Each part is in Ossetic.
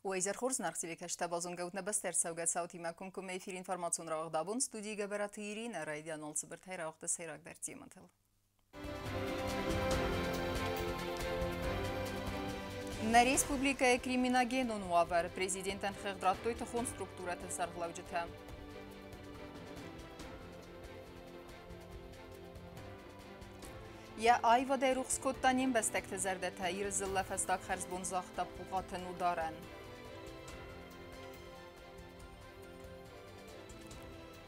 Уӕ изӕр хорз, зынаргъ телекӕсджытӕ, базонгӕ ут нӕ бӕстӕ ӕрцӕугӕ цаутимӕ комкоммӕ эфиры информацион рауагъд абон студийы Гӕбӕраты Иринӕ, райдианон цыбыртӕй рауагъды сӕйрагдӕр темӕтыл. Нӕ республикӕйы криминогенон уавӕр президентӕн хыгъд радтой тыхон структурӕты сӕргълӕуджытӕ. Йӕ аивадӕй рухс кодта не мбӕстӕгты зӕрдӕтӕ, Иры дзыллӕ фӕстаг хӕрзбон загъта Пухаты Нударӕн.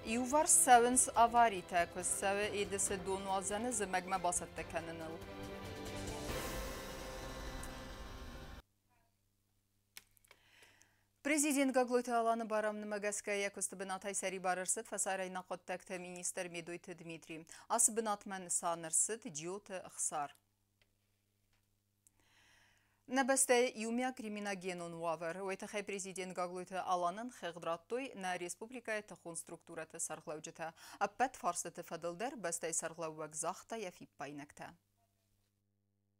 Иуварс цӕуынц аваритӕ, куыст цӕуы Едысы донуадзӕны зымӕгмӕ бацӕттӕ кӕныныл. Президент Гаглойты Аланы барамнымӕ гӕсгӕ йӕ куысты бынатӕй сӕрибар ӕрцыд фӕсарӕйнаг хъуыддӕгты министр Медойты Дмитрий. Ацы бынатмӕ нысан ӕрцыд Джиоты Ӕхсар. Нӕ бӕстӕйы иумиаг криминогенон уавӕр, уый тыххӕй президент Гаглойты Аланӕн хыгъд радтой нӕ республикӕйы тыхон структурӕты сӕргълӕуджытӕ. Ӕппӕт фарстыты фӕдыл дӕр бӕстӕйы сӕргълӕууӕг загъта йӕ фиппаинӕгтӕ.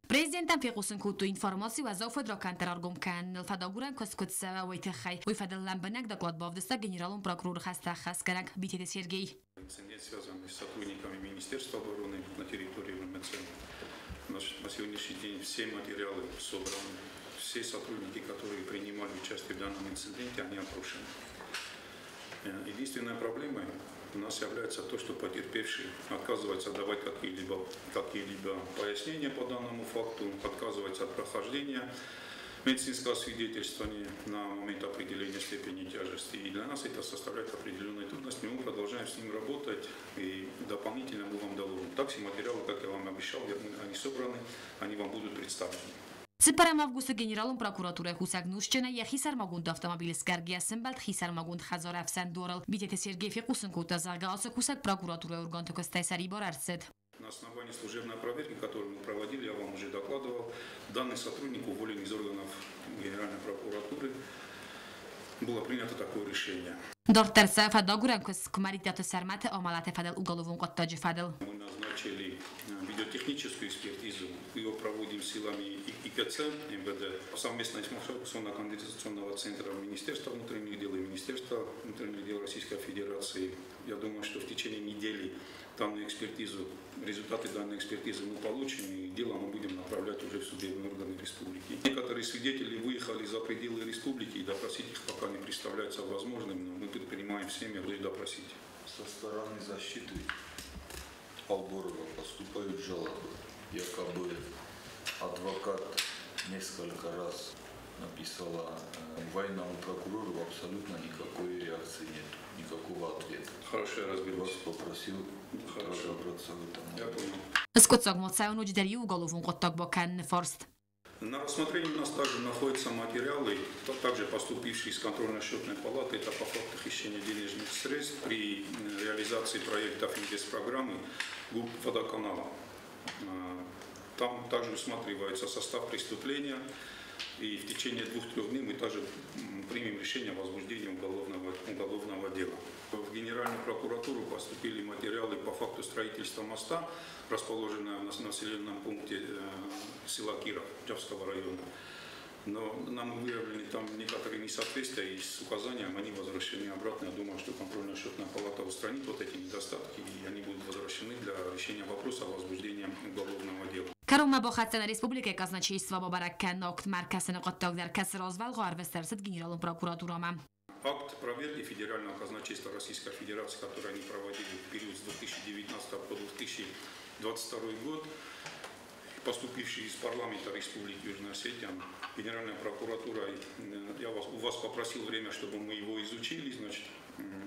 Президентӕн фехъусын кодтой информаци уӕззау фыдракӕндтӕ раргом кӕныныл фӕдагурӕн куыст куыд цӕуа, уый тыххӕй. Уый фӕдыл лӕмбынӕг доклад бавдыста генералон прокуроры хӕстӕ ӕххӕстгӕнӕг Битеты Сергей. Инцидент, связанный с сотрудниками Министерства обороны на территории РМЦ. Значит, на сегодняшний день все материалы собраны, все сотрудники, которые принимали участие в данном инциденте, они опрошены. Единственная проблема у нас является то, что потерпевший отказывается давать какие-либо пояснения по данному факту, отказывается от прохождения медицинского освидетельствования на момент определения степени тяжести. И для нас это составляет определенные трудности. Мы продолжаем с ним работать и дополнительно мы вам доложим. Так, все материалы, как я вам обещал, они собраны, они вам будут представлены. 4 августы генералон прокуратурӕйы кусӕг нозтджынӕй йӕхи сӕрмагонд автомобилы сгӕргӕйӕ сӕмбӕлд хисӕрмагонд хӕдзары ӕфсӕндуарыл. Битеты Сергей фехъусын кодта, зӕгъгӕ, ацы кусӕг прокуратурӕйы органты куыстӕй сӕрибар ӕрцыд. На основании служебной проверки, которую мы проводили, я вам уже докладывал, данный сотрудник уволен из органов Генеральной прокуратуры. Было принято такое решение. Дарддӕр сӕ фӕдагурӕн куыст Куымӕридтаты Сӕрмӕты амӕлӕты фӕдыл уголовон хъуыддаджы фӕдыл. Мы назначили видеотехническую экспертизу, ее проводим силами ИКЦ МВД совместно с информационно-координационного центра Министерства внутренних дел и Министерства внутренних дел Российской Федерации. Я думаю, что в течение недели данную экспертизу, результаты данной экспертизы мы получим, и дело мы будем направлять уже в судебные органы республики. Некоторые свидетели выехали за пределы республики, и допросить их пока не представляется возможным, но мы предпринимаем все меры допросить. Со стороны защиты Алборова поступают жалобы. Якобы адвокат несколько раз написала военному прокурору, абсолютно никакой реакции нет, никакого ответа. Хорошо, я разберусь. Вас попросил Хорошо. разобраться в этом. Я понял. Скъуыддзагмӕ цӕуы ноджыдӕр иу уголовон хъуыддаг бакӕныны фарст. На рассмотрении у нас также находятся материалы, также поступившие из контрольно-счетной палаты, это по факту хищения денежных средств при реализации проектов инвестпрограммы ГУП «Водоканала». Там также усматривается состав преступления, и в течение 2-3 дней мы также примем решение о возбуждении уголовного дела. В Генеральную прокуратуру поступили материалы по факту строительства моста, расположенного в населенном пункте села Киров Джавского района. Но нам выявлены там некоторые несоответствия, и с указанием они возвращены обратно. Я думаю, что контрольно-счетная палата устранит вот эти недостатки, и они будут возвращены для решения вопроса о возбуждении уголовного дела. Кӕронмӕ бахӕццӕ нӕ республикӕйы казначейство бабӕрӕг кӕныны акт ӕркӕсыны хъуыддаг дӕр, кӕцы развӕлгъау ӕрвыст ӕрцыд генералон прокуратурӕмӕ. Акт проверки Федерального казначейства Российской Федерации, который они проводили в период с 2019 по 2022 год, поступивший из парламента Республики Южная Осетия, Генеральная прокуратура, я у вас попросил время, чтобы мы его изучили,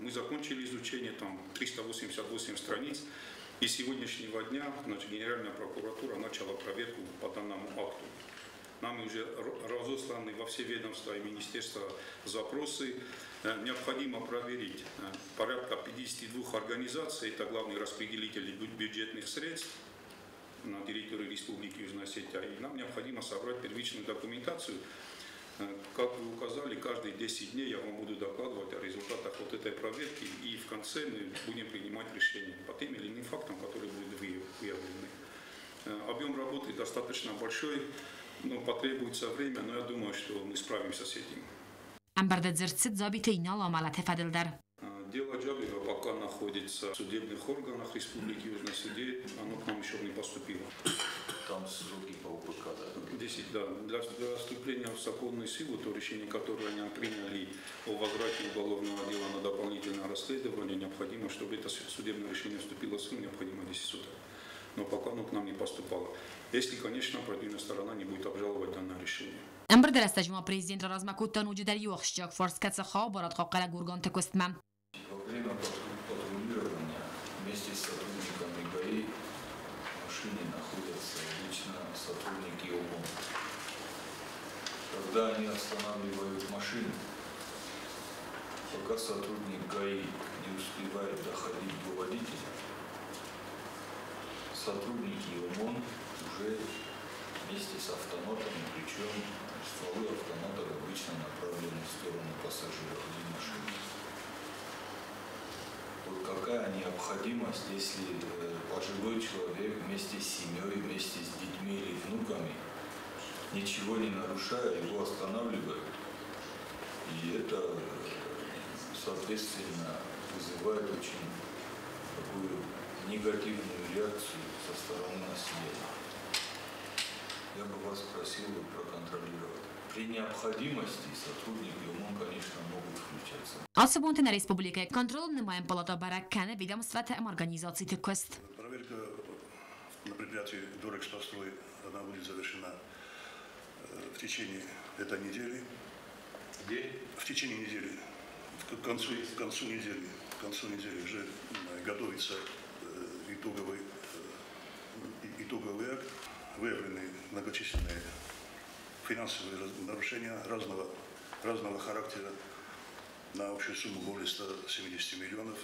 мы закончили изучение, там 388 страниц, и с сегодняшнего дня, Генеральная прокуратура начала проверку по данному акту. Нам уже разосланы во все ведомства и министерства запросы. Необходимо проверить порядка 52 организаций, это главные распределители бюджетных средств на территории Республики Южная Осетия. И нам необходимо собрать первичную документацию. Как вы указали, каждые 10 дней я вам буду докладывать о результатах вот этой проверки, и в конце мы будем принимать решения по тем или иным фактам, которые будут выявлены. Объем работы достаточно большой, но потребуется время, но я думаю, что мы справимся с этим. Ӕмбырды дзырд цыд Дзабиты Иналы амӕлӕты фӕдыл дӕр. Дело Джабиева пока находится в судебных органах Республики Южная Осетия, оно к нам еще не поступило. Там сроки по УПК, да? 10, да. Для вступления в законную силу, то решение, которое они приняли о возврате уголовного дела на дополнительное расследование, необходимо, чтобы это судебное решение вступило в силу, необходимо 10 суток. Но пока оно к нам не поступало. Если, конечно, противная сторона не будет обжаловать данное решение. Ӕмбырды рӕстӕджы ма президент раразмӕ кодта ноджыдӕр иу ахсджиаг фарст, кӕцы хауы барадхъахъхъӕнӕг органты куыстмӕ. Во время патрулирования вместе с сотрудниками ГАИ в машине находятся обычно сотрудники ОМОН. Когда они останавливают машину, пока сотрудник ГАИ не успевает доходить до водителя, сотрудники ОМОН уже вместе с автоматами, причем стволы автоматов обычно направлены в сторону пассажиров или машины. Вот какая необходимость, если пожилой человек вместе с семьей, вместе с детьми или внуками, ничего не нарушая, его останавливают. И это, соответственно, вызывает очень такую негативную реакцию со стороны населения. Я бы вас просил проконтролировать. При необходимости сотрудники ОМОН, конечно, могут включаться. Ацы бонты нӕ республикӕйы контролон нымайӕн палатӕ бӕрӕг кӕны ведомствӕты ӕмӕ организациты куыст. Проверка на предприятии Дорэкспострой, она будет завершена в течение этой недели. Где? В течение недели. К концу недели. К концу недели уже готовится итоговый акт. Выявлены многочисленные финансовые нарушения разного характера на общую сумму более 170 миллионов.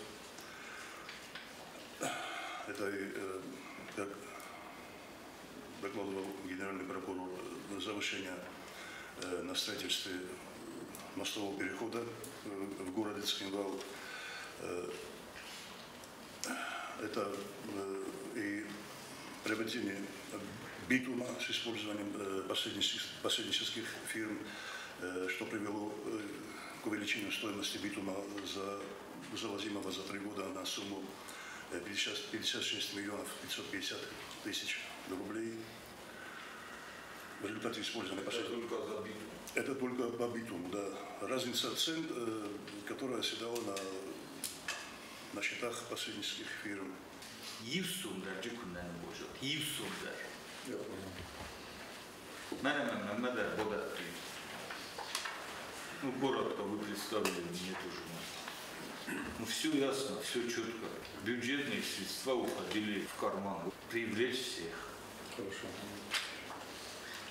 Это, как докладывал генеральный прокурор, завышение на строительстве мостового перехода в городе Цхинвал. Это и приобретение битума с использованием посреднических фирм, что привело к увеличению стоимости битума, завозимого за 3 года на сумму 50, 56 миллионов 550 тысяч рублей. В результате использования Это только за битум. Это только по битуму, да. Разница цен, которая оседала на счетах посреднических фирм. Иу сом дӕр джи куыннӕ ныббозот, иу сом дӕр. Я понял. Мӕнӕ мӕнмӕ дӕр бадӕттой. Ну, коротко вы представили мне тоже. Ну, все ясно, все четко. Бюджетные средства уходили в карман. Привлечь всех, Хорошо.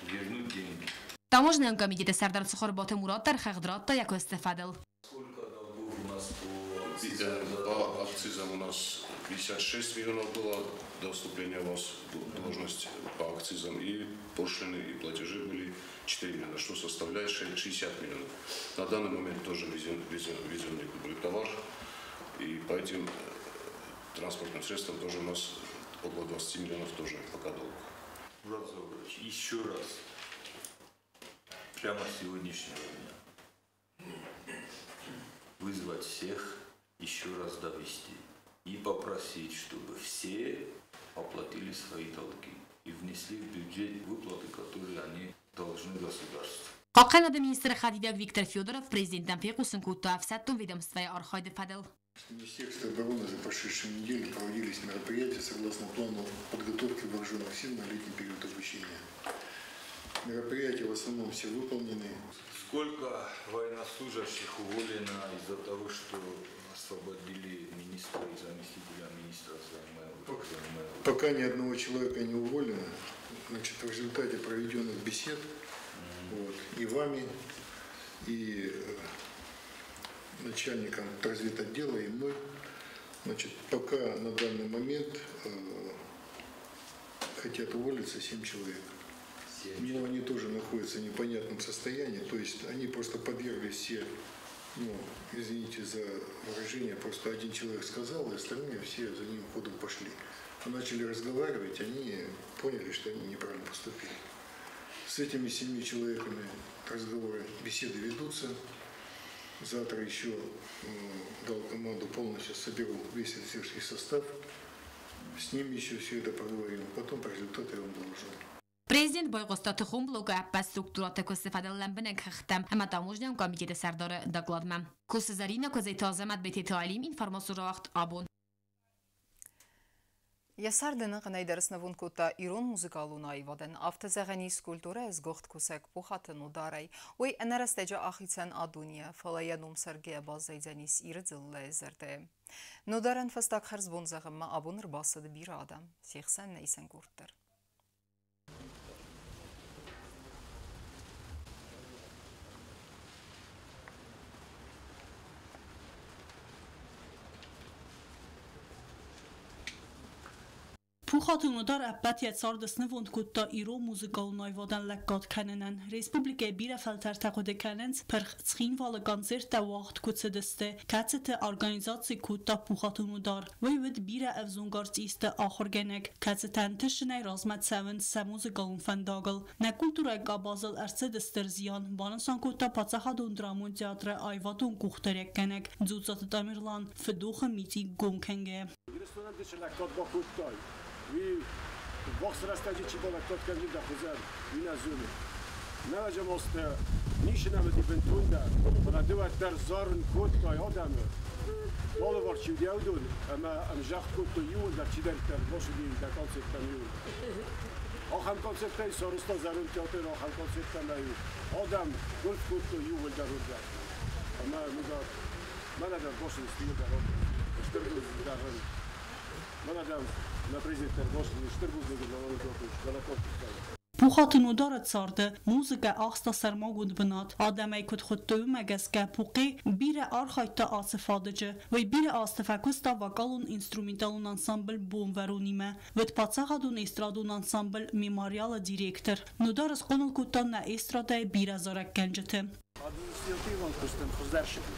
вернуть деньги. Таможнӕйон комитеты сӕрдар Цхуырбаты Мурат дӕр хыгъд радта йӕ куысты фӕдыл. Сколько долгов у нас по По акцизам у нас 56 миллионов было до вступления вас в должность по акцизам, и пошлины и платежи были 4 миллиона, что составляет 60 миллионов. На данный момент тоже везем некоторый товар, и по этим транспортным средствам тоже у нас около 20 миллионов тоже пока долг. Мурат Заурович, еще раз, прямо с сегодняшнего дня, вызвать всех, еще раз довести и попросить, чтобы все оплатили свои долги и внесли в бюджет выплаты, которые они должны государству. Хъахъхъӕнынады министры хӕдивӕг Виктор Федоров президентӕн фехъусын кодта ӕфсӕддон ведомствӕйы архайды фӕдыл. В Министерстве обороны за прошедшую неделю проводились мероприятия согласно плану подготовки вооруженных сил на летний период обучения. Мероприятия в основном все выполнены. Сколько военнослужащих уволено из-за того, что освободили министра и заместителя министра занимаемых? Пока ни одного человека не уволено. Значит, в результате проведенных бесед, вот, и вами, и начальником разведотдела, и мной, значит, пока на данный момент хотят уволиться 7 человек. Но они тоже находятся в непонятном состоянии, то есть они просто подверглись все, ну, извините за выражение, просто один человек сказал, и остальные все за ним ходом пошли. А начали разговаривать, они поняли, что они неправильно поступили. С этими семи человеками разговоры, беседы ведутся. Завтра еще дал команду, полностью соберу весь офицерский состав. С ними еще все это проговорим. Потом про результаты я вам доложу. Президент байгъуыста тыхон блокы ӕппӕт структурӕты куысты фӕдыл лӕмбынӕг хыгъдтӕм ӕмӕ таможнӕйон комитеты сӕрдары докладмӕ. Кусы Зарина, Куыдзойты Азӕмӕт, Бететы Алим, информацион рауагъд «Абон». Йӕ цард ӕнӕхъӕнӕй дӕр снывонд кодта ирон музыкалон аивадӕн. Афтӕ зӕгъӕн ис культурӕйы сгуыхт кусӕг Пухаты Нодарӕй. Уый ӕнӕрӕстӕджы ахицӕн а-дунейӕ, фӕлӕ йӕ ном цӕргӕйӕ баззайдзӕнис Иры дзыллӕйы зӕрдӕйы. Нодарӕн фӕстаг хӕрзбон зӕгъынмӕ абон ӕрбацыд бирӕ адӕм. Се хсӕн нӕ исӕнгурд дӕр. Пухаты Нодар ӕппӕт йӕ цард снывонд кодта ирон музыкалон аивадӕн лӕггад кӕнынӕн. Республикӕйы бирӕ фӕлтӕртӕ хъуыды кӕнынц, пырх Цхинвалы концерттӕ уагъд куы цыдысты, кӕцыты организаци кодта Пухаты Нодар. Уый уыд бирӕ ӕвзонг артистты ахуыргӕнӕг, кӕцытӕ ӕнтыстджынӕй размӕ цӕуынц сӕ музыкалон фӕндагыл. Нӕ культурӕйы къабазыл ӕрцыд стыр зиан, банысан кодта паддзахадон драмон театры аивадон къухдариуӕггӕнӕг Дзуццаты Тамерлан, фыдохы митинг гом кӕнгӕйӕ. Ирыстонӕн ды цы лӕггад бакодтай, уый ввахс рӕстӕджы чи балӕггад кӕндзӕн дӕ хуызӕн, уый нӕ зоны. Нӕуӕдзӕм азты ницы нӕм уыди бынтондӕр, фӕлӕ ды уӕддӕр зарын кодтай адӕмы, алыварс чи уыди, уыдон, ӕмӕ ӕмзагъд кодтой иууылдӕр, чидӕриддӕр бацыди дӕ концерттӕм иуыл. Ахӕм концерттӕй сарӕзта зӕронд театр, ахӕм концерттӕ ӕмӕ-иу адӕм гуылф кодтой иууылдӕр уырдӕм. Ӕмӕ нугар мӕнӕ дӕр бацыдысты иууылдӕр стыр бузныг мӕнӕ дӕм нӕ президент дӕр бацыди стыр бузныг ын балӕггад кодтай. Пухаты Нодары царды музыкӕ ахста сӕрмагонд бынат. Адӕм ӕй куыд хуыдтой, уымӕ гӕсгӕ Пухъе бирӕ архайдта ацы фадыджы. Уый бирӕ азты фӕкуыста вокалон-инструменталон ансамбль «Бонвӕрон-имӕ». Уыд паддзахадон эстрадон ансамбль «Мемориал-ы» директор. Нодар схъомыл кодта нӕ эстрадӕйы бирӕ зарӕггӕнджыты. Административон куыстӕн хуыздӕр сыди.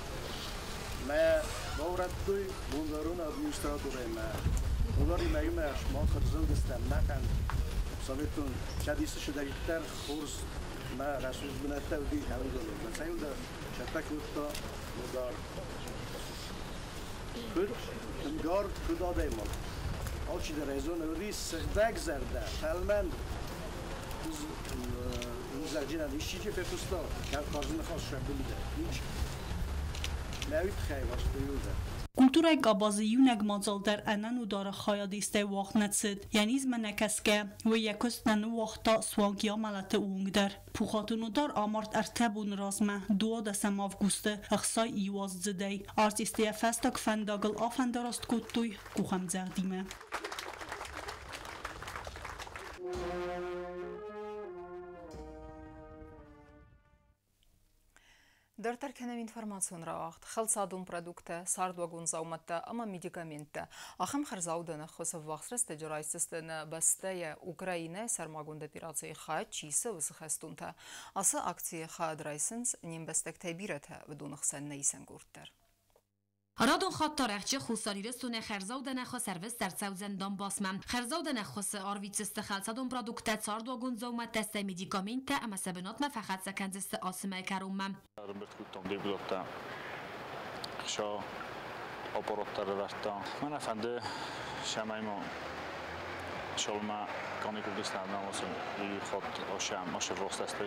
Мӕ баурӕдтой Бонвӕроны администратурӕймӕ. Уыдонимӕ иумӕ мах ӕрзылдыстӕм нӕхъӕн Советон Цӕдисы цыдӕриддӕр хорз мӕ рӕсугъд бынӕттӕ уыди, уыдоныл. Мӕ цӕуылдӕр цӕттӕ кодта Нодар. Куыд ӕмгар, куыд адӕймаг. Алчидӕр ӕй зоны, уыди сыгъдӕгзӕрдӕ, фӕлмӕн. Узӕджинад исчи фехъуыста, Кавказы ныхас сӕрдымидӕг. Ничи. Мӕ уый тыххӕй уарзтой иуылдӕр. Культурӕйы къабазы иунӕг мадзал дӕр ӕнӕ Нодары хайадистӕй уагъд нӕ цыд. Йӕ низмӕ нӕ кӕсгӕ, уый йӕ куыст нӕ ныууагъта суанг йӕ амӕлӕты онг дӕр. Пухаты Нодар амард ӕртӕ боны размӕ, 12 августы, 61 аздзыдӕй. Артисты йӕ фӕстаг фӕндагыл афӕндараст кодтой къухӕмдзӕгъдимӕ. Дарддӕр кӕнӕм информацион рауагъд. Хӕлцадон продукттӕ, цардуагон дзаумӕттӕ ӕмӕ медикаменттӕ. Ахӕм хӕрзаудӕн ӕххуыс ӕввахс рӕстӕджы райсдзысты нӕ бӕстӕйӕ Украинӕйы сӕрмагонд операцийы хайад чи исы, уыцы хӕстонтӕ. Ацы акцийы хайад райсынц не мбӕстӕгтӕй бирӕтӕ, уыдоны хсӕн нӕ исӕнгурд дӕр. Радон хатт та рӕхджы Хуссар Ирыстонӕй хӕрзаудӕн ӕххуыс ӕрвыст ӕрцӕудзӕн Донбассмӕ. Хӕрзаудӕн ӕххуысы арвитдзысты хӕлцадон продукттӕ, цардуагон дзаумӕттӕ, стӕй медикаменттӕ ӕмӕ сӕ бынатмӕ фӕхӕццӕ кӕндзысты ацы мӕйы кӕронмӕ. Ӕрӕмбырд кодтам депутаттӕ, ӕхца аппараттӕ ӕрӕвӕрдта. Мӕнӕ фӕнды, цӕмӕй ма цалынмӕ каникулты нӕ иу хатт ашы вахстӕстӕ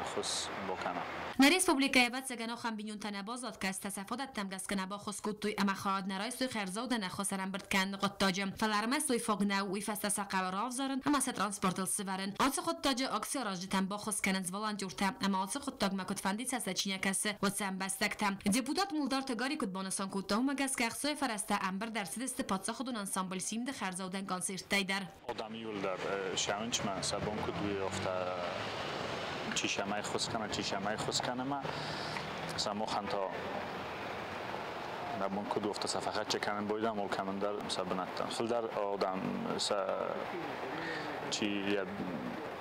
ӕххуыс бакӕна. Нӕ республикӕйы ӕвӕццӕгӕн ахӕм бинонтӕ нӕ баззад, кӕцытӕ сӕ фадӕттӕм гӕсгӕ нӕ баххуыс кодтой ӕмӕ хайад нӕ райстой хӕрзаудӕн ӕххуыс ӕрӕмбырд кӕныны хъуыддаджы. Фӕлӕ ӕрмӕст уый фаг нӕу, уый фӕстӕ сӕ хъӕуы равзарын ӕмӕ сӕ транспортыл сывӕрын. Ацы хъуыддаджы акци аразджытӕн баххуыс кӕнынц волонтертӕ ӕмӕ ацы хъуыддагмӕ куыдфӕнды сӕ чи нӕ кӕсы, уыцы ӕмбӕстӕгтӕ. Депутат Мулдарты Гарри куыд банысан кодта, уымӕ гӕсгӕ ӕхцайы фӕрӕзтӕ ӕмбырд ӕрцыдысты паддзахадон ансамбль «Симд-ы» хӕрзаудӕн концерттӕй дӕр. Адӕм иууылдӕр сӕ сӕ бон куыд уый, афтӕ чи сӕмӕй ххуыс кӕна, чи сӕмӕй ххуыс кӕна ма сӕ махӕн та нӕ бон куыд у, афтӕ сӕ фӕхӕццӕ кӕнын байдам алкӕмӕн дӕр сӕ бынӕттӕм. Фылдӕр адӕм сӕ чи йӕ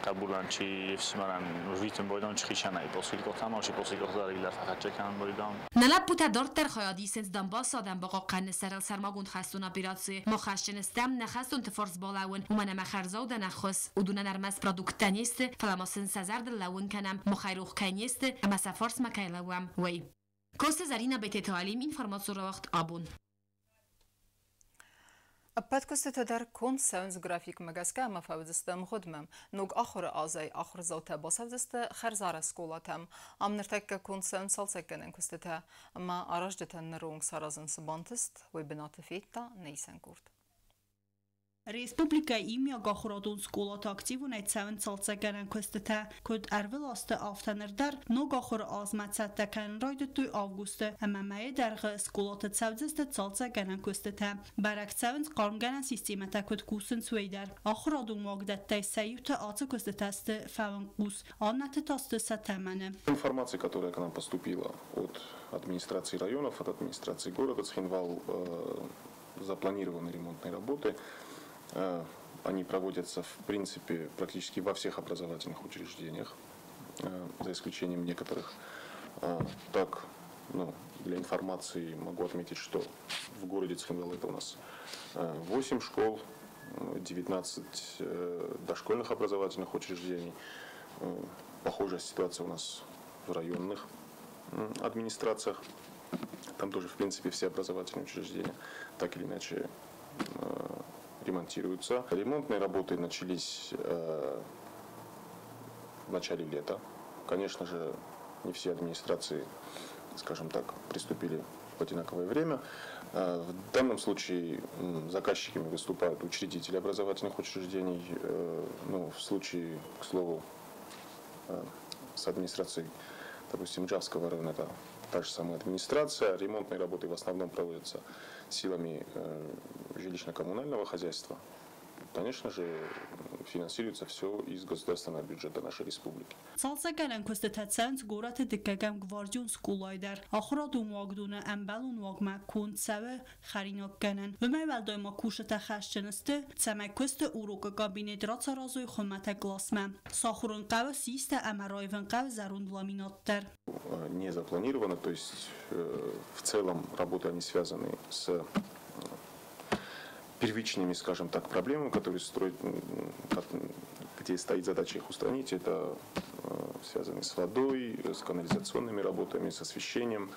хъӕбулӕн, чи йе фсымӕрӕн рвитын байдам, чи хицӕнӕй посылкӕтӕм, чи посылкӕтӕ дӕр иууылдӕр фӕхӕццӕ кӕнын байдам. Нӕ лӕппутӕ дарддӕр хайад исынц Донбассы адӕм бахъахъхъӕныны сӕрыл сӕрмагонд хӕстон операцийы. Мах хӕсджын стӕм нӕ хӕстонты фарс балӕууын, уымӕн ӕмӕ хӕрзаудӕн ӕххуыс уыдонӕн ӕрмӕст продукттӕ не сты, фӕлӕ ма сын сӕ зӕрдыл лӕууын кӕнӕм, махӕй рох кӕй не сты ӕмӕ сӕ фарсмӕ кӕй лӕууӕм, уый. Коцты Зӕринӕ, Бететы Алим, информацион рауагъд «Абон». Ӕппӕт куыстытӕ дӕр конд цӕуынц графикмӕ гӕсгӕ ӕмӕ фӕуыдзысты ӕмгъуыдмӕ. Ног ахуыры азӕй ахуырдзаутӕ бацӕудзысты хӕрзарӕзт скъолатӕм. Ам ныртӕккӕ конд цӕуынц цалцӕггӕнӕн куыстытӕ ӕмӕ аразджытӕн ныры онг саразын цы бантыст, уый бынаты федта нӕ исӕн къорд. Республикӕйы иумиагахуырадон скъолаты активонӕй цӕуынц цалцӕггӕнӕн куыстытӕ. Куыд ӕрвылазты, афтӕ ныр дӕр ног ахуыры азмӕ цӕттӕ кӕнын райдыдтой августы ӕмӕ мӕйы дӕргъы скъолаты цӕудзысты цалцӕггӕнӕн куыстытӕ. Бӕрӕг цӕуынц, хъармгӕнӕн системӕтӕ куыд кусынц, уый дӕр. Ахуырадон уагдӕттӕй сӕ иутӕ ацы куыстытӕ сты фӕуынхъус, аннӕты та сты сӕ тӕмӕны. Информация, которая к нам поступила от администрации районов, от администрации города Цхинвал, запланированы ремонтные работы. Они проводятся, в принципе, практически во всех образовательных учреждениях, за исключением некоторых. Так, ну, для информации могу отметить, что в городе Цхинвал это у нас 8 школ, 19 дошкольных образовательных учреждений. Похожая ситуация у нас в районных администрациях. Там тоже, в принципе, все образовательные учреждения так или иначе ремонтируются. Ремонтные работы начались в начале лета. Конечно же, не все администрации, скажем так, приступили в одинаковое время. В данном случае заказчиками выступают учредители образовательных учреждений. Ну, в случае, к слову, с администрацией, допустим, Джавского района, это та же самая администрация. Ремонтные работы в основном проводятся силами жилищно-коммунального хозяйства. Конечно же, финансируется все из государственного бюджета нашей республики. Цалцӕггӕнӕн куыстытӕ цӕуынц горӕты дыккӕгӕм гвардион скъолайы дӕр. Ахуырадон уагдоны ӕмбӕлон уагмӕ конд цӕуы хӕринаггӕнӕн. Уымӕй уӕлдай ма кусджытӕ хӕсджын сты, цӕмӕй куысты урокы кабинет рацаразой хуымӕтӕг къласмӕ. Сахуырын хъӕуы систӕ ӕмӕ раивын хъӕуы зӕронд ламинат дӕр. Не запланировано, то есть в целом работы они связаны с первичными, скажем так, проблемами, которые строят, где стоит задача их устранить, это связаны с водой, с канализационными работами, с освещением,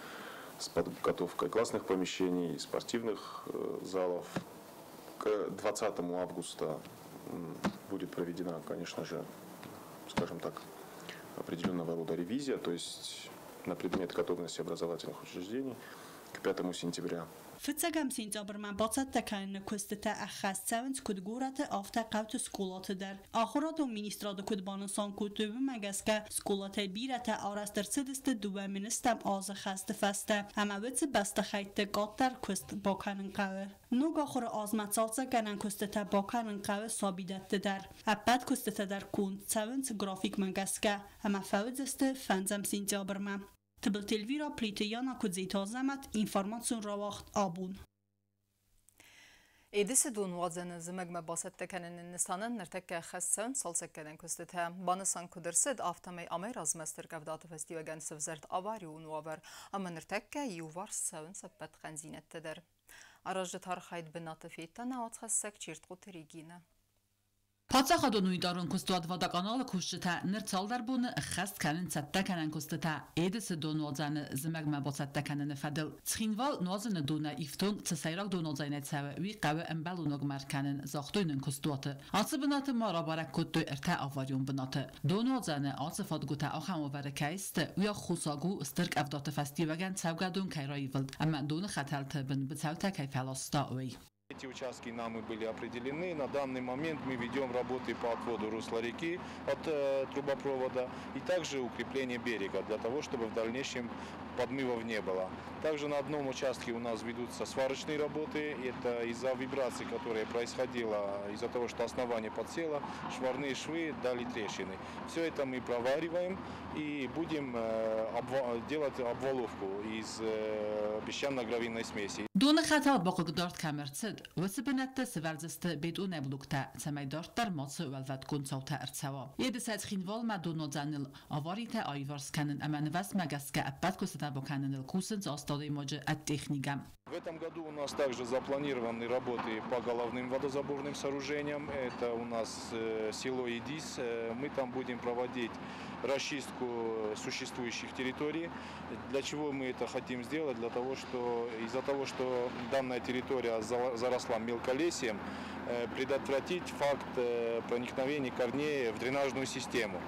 с подготовкой классных помещений, спортивных залов. К 20 августа будет проведена, конечно же, скажем так, определенного рода ревизия, то есть на предмет готовности образовательных учреждений к 5 сентября. Фыццӕгӕм сентябрмӕ бацӕттӕ кӕныны куыстытӕ ӕххӕст цӕуынц куыд горӕты, афтӕ хъӕуты скъолаты дӕр. Ахуырадон министрады куыд банысан кодтой, уымӕ гӕсгӕ скъолатӕй бирӕтӕ арӕзт ӕрцыдысты 2000 азы хӕсты фӕстӕ ӕмӕ уыцы бӕстыхӕйтты къаддӕр куыст бакӕнын хъӕуы. Ног ахуыры азмӕ цалцӕггӕнӕн куыстытӕ бакӕнын хъӕуы сабидӕтты дӕр. Ӕппӕт куыстытӕ дӕр конд цӕуынц графикмӕ гӕсгӕ ӕмӕ фӕуыдзысты 5 сентябрмӕ. Тыбылты Эльвира, Плиты Яна, Куыдзиты Азӕмӕт, информацион рауагъд «Абон». Едысы донуадзӕны зымӕгмӕ бацӕттӕ кӕныны нысанӕн ныртӕккӕ ӕххӕст цӕуынц цалцӕггӕнӕн куыстытӕ. Банысан куыд ӕрцыд, афтӕмӕй амӕй размӕ стыр къӕвдаты фӕстиуӕгӕн сӕвзӕрд аварион уавӕр ӕмӕ ныртӕккӕ иуварс цӕуынц ӕппӕт хъӕндзинӕдтӕ дӕр. Аразджыты архайд бынаты федта нӕ уацхӕссӕг Чертхъоты Регинӕ. Паддзахадон унитарон куыстуат «Водоканал»-ы кусджытӕ ныр цалдӕр боны ӕххӕст кӕнынц цӕттӕкӕнӕн куыстытӕ Едысы донуадзӕны зымӕгмӕ бацӕттӕ кӕныны фӕдыл. Цхинвал нуазыны донӕй ифтонг цы сӕйраг донуадзӕнӕй цӕуы, уый хъӕуы ӕмбӕлон огмӕ ӕркӕнын, загътой нын куыстуаты. Ацы бынаты ма рабӕрӕг кодтой ӕртӕ аварион бынаты. Донуадзӕны ацы фадгуытӕ ахӕм уавӕры кӕй сты, уый аххосаг у, стыр къӕвдаты фӕстиуӕгӕн цӕугӕдон кӕй раивылд ӕмӕ доны хӕтӕлты бын быцӕутӕ кӕй фӕласта, уый. Эти участки нам и были определены. На данный момент мы ведем работы по отводу русла реки от трубопровода и также укрепление берега для того, чтобы в дальнейшем подмывов не было. Также на одном участке у нас ведутся сварочные работы. Это из-за вибрации, которая происходила из-за того, что основание подсело, шварные швы дали трещины. Все это мы провариваем и будем делать обваловку из песчано-гравийной смеси. Доны хӕтӕл бахъыгдард кӕм ӕрцыд, уыцы бынӕтты сӕвӕрдзысты бетонӕй блоктӕ, цӕмӕй дарддӕр мацы уӕлвӕткон цаутӕ ӕрцӕуа. Едысӕй Цхинвалмӕ донуадзӕныл аваритӕ аиварс кӕнын ӕмӕ нывӕзтмӕ гӕсгӕ ӕппӕт куыстытӕ бакӕныныл кусынц 8 адӕймаджы ӕд техникӕ. В этом году у нас также запланированы работы по головным водозаборным сооружениям. Это у нас село Едис. Мы там будем проводить расчистку существующих территорий. Для чего мы это хотим сделать? Для того, что из-за того, что данная территория заросла мелколесьем, предотвратить факт проникновения корней в дренажную систему.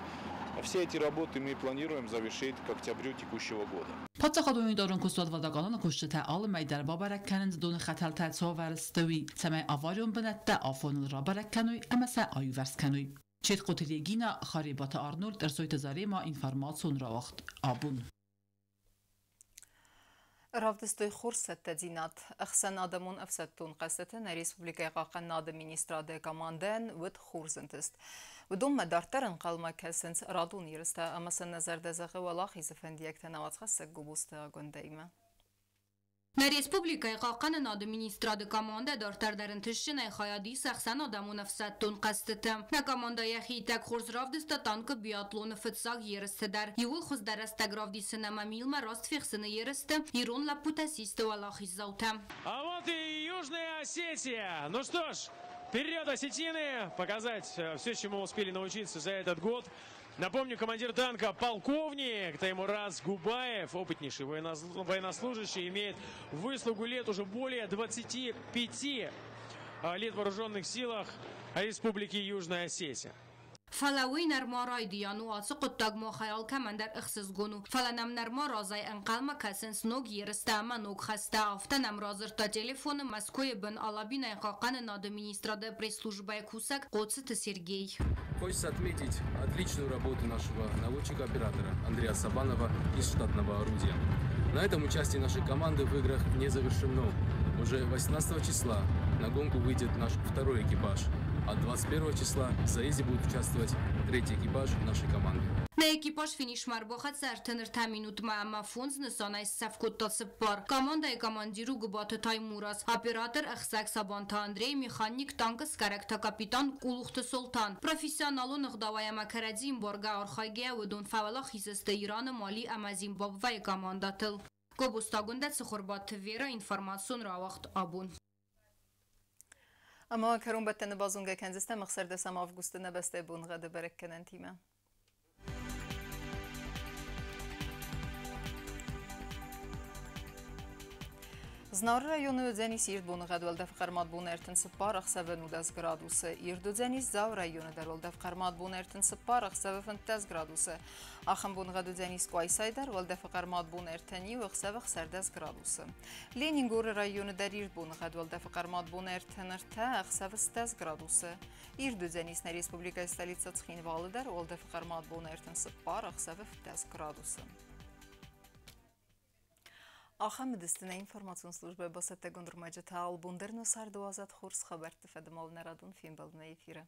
Все эти работы мы планируем завершить к октябрю текущего года. Паддзахадон унитарон куыстуат Водоканалы кусджытӕ алы мӕй дӕр бабӕрӕг кӕнынц доны хӕтӕлтӕ цавӕр сты, уый, цӕмӕй аварион бынӕттӕ афоныл рабӕрӕг кӕной ӕмӕ сӕ аиуварс кӕной. Четхъоты Регина, Харебаты Арнольд, Ӕрсойты Зарема, информацион рауагъд «Абон». Равдыстой хорз цӕттӕдзинад. Ӕхсӕнадӕмон ӕфсӕддон хъӕзтыты нӕ республикӕйы хъахъхъӕнынады министрады командӕйӕн уыд хорз ӕнтыст. Уыдонмӕ дарддӕр ӕнхъӕлмӕ кӕсынц радон ерыстӕ ӕмӕ сӕ нӕ зӕрдӕ зӕгъы уӕлахизы фӕндиӕгтӕ нӕуӕдзхӕссӕг Гобозты Агуындӕимӕ. Нӕ республикӕйы хъахъхъӕнынады министрады командӕ дарддӕр дӕр ӕнтыстджынӕй хайад исы ӕхсӕнадӕмон ӕфсӕддон хъӕзтыты. Нӕ командӕ йӕхи иттӕг хорз равдыста танкы биатлоны фыццаг ерысты дӕр. Иууыл хуыздӕр рӕстӕг равдисын ӕмӕ милмӕ раст фехсыны ерысты ирон лӕппутӕ систы уӕлахиздзаутӕ. А вот и Южная Осетия. Ну что ж, вперед, осетины, показать все, чему успели научиться за этот год. Напомню, командир танка полковник Таймураз Губаев, опытнейший военнослужащий, имеет выслугу лет уже более 25 лет в вооруженных силах Республики Южная Осетия. Фӕлӕ уый нырма райдиан у, ацы хъуыддаг махӕй алкӕмӕн дӕр ӕхсызгон у. Фӕлӕ нӕм нырма разӕй ӕнхъӕлмӕ кӕсынц ног ерыстӕ ӕмӕ ног хӕстӕ, афтӕ нӕм радзырдта телефоны Мӕскуыйы бын Алабинӕйы хъахъхъӕнынады министрады пресс-службӕйы кусӕг Хъоцыты Сергей. Хочется отметить отличную работу нашего наводчика-оператора Андрея Сабанова из штатного орудия. На этом участие нашей команды в играх не завершено. Уже 18 числа на гонку выйдет наш второй экипаж. А 21 числа в заезде будет участвовать третий экипаж нашей команды. Нӕ экипаж финишмӕ ӕрбахӕццӕ 33 минутмӕ ӕмӕ фондз нысанӕй сцӕф кодта цыппар. Командӕйы командир у Гуыбаты Таймураз, оператор ӕхсӕг Сабанты Андрей, механик, танкы сгарӕг та капитан Къулухты Солтан. Профессионалон ӕгъдауӕй ӕмӕ кӕрӕдзи ӕмбаргӕ архайгӕйӕ уыдон фӕуӕлахиз сты Ираны, Мали ӕмӕ Зимбабвейы командӕтыл. Гобозты Агуындӕ, Цыхуырбаты Вера, информацион рауагъд «Абон». Ӕмӕ кӕронбӕттӕны базонгӕ кӕндзыстӕм 16 августы нӕ бӕстӕйы боныгъӕды бӕрӕггӕнӕнтимӕ. Знауыры районы уыдзӕнис ирд боныгъӕд, уӕлдӕф хъӕрмад бон 34, ӕхсӕвы 19 градусы. Ирд уыдзӕнис Дзауы районы дӕр, уӕлдӕф хъӕрмад бон 34, ӕхсӕвы 15 градусы. Ахӕм боныгъӕд уыдзӕнис Къуайсайы дӕр, уӕлдӕфы хъӕрмад бон 31, ӕхсӕвы 16 градусы. Ленингоры районы дӕр ирд боныгъӕд, уӕлдӕфы хъӕрмад бон 33, ӕхсӕвы 10 градусы. Ирд уыдзӕнис нӕ республикӕйы столицӕ Цхинвалы дӕр, уӕлдӕфы хъӕрмад бон 34, ӕхсӕвы 15 градусы. Ахӕм уыдысты нӕ информацион службӕйы бацӕттӕгонд ӕрмӕджытӕ. Албон дӕр нӕ царды уадзӕд хорз хабӕртты фӕдыл нӕ радон фембӕлд нӕ эфиры.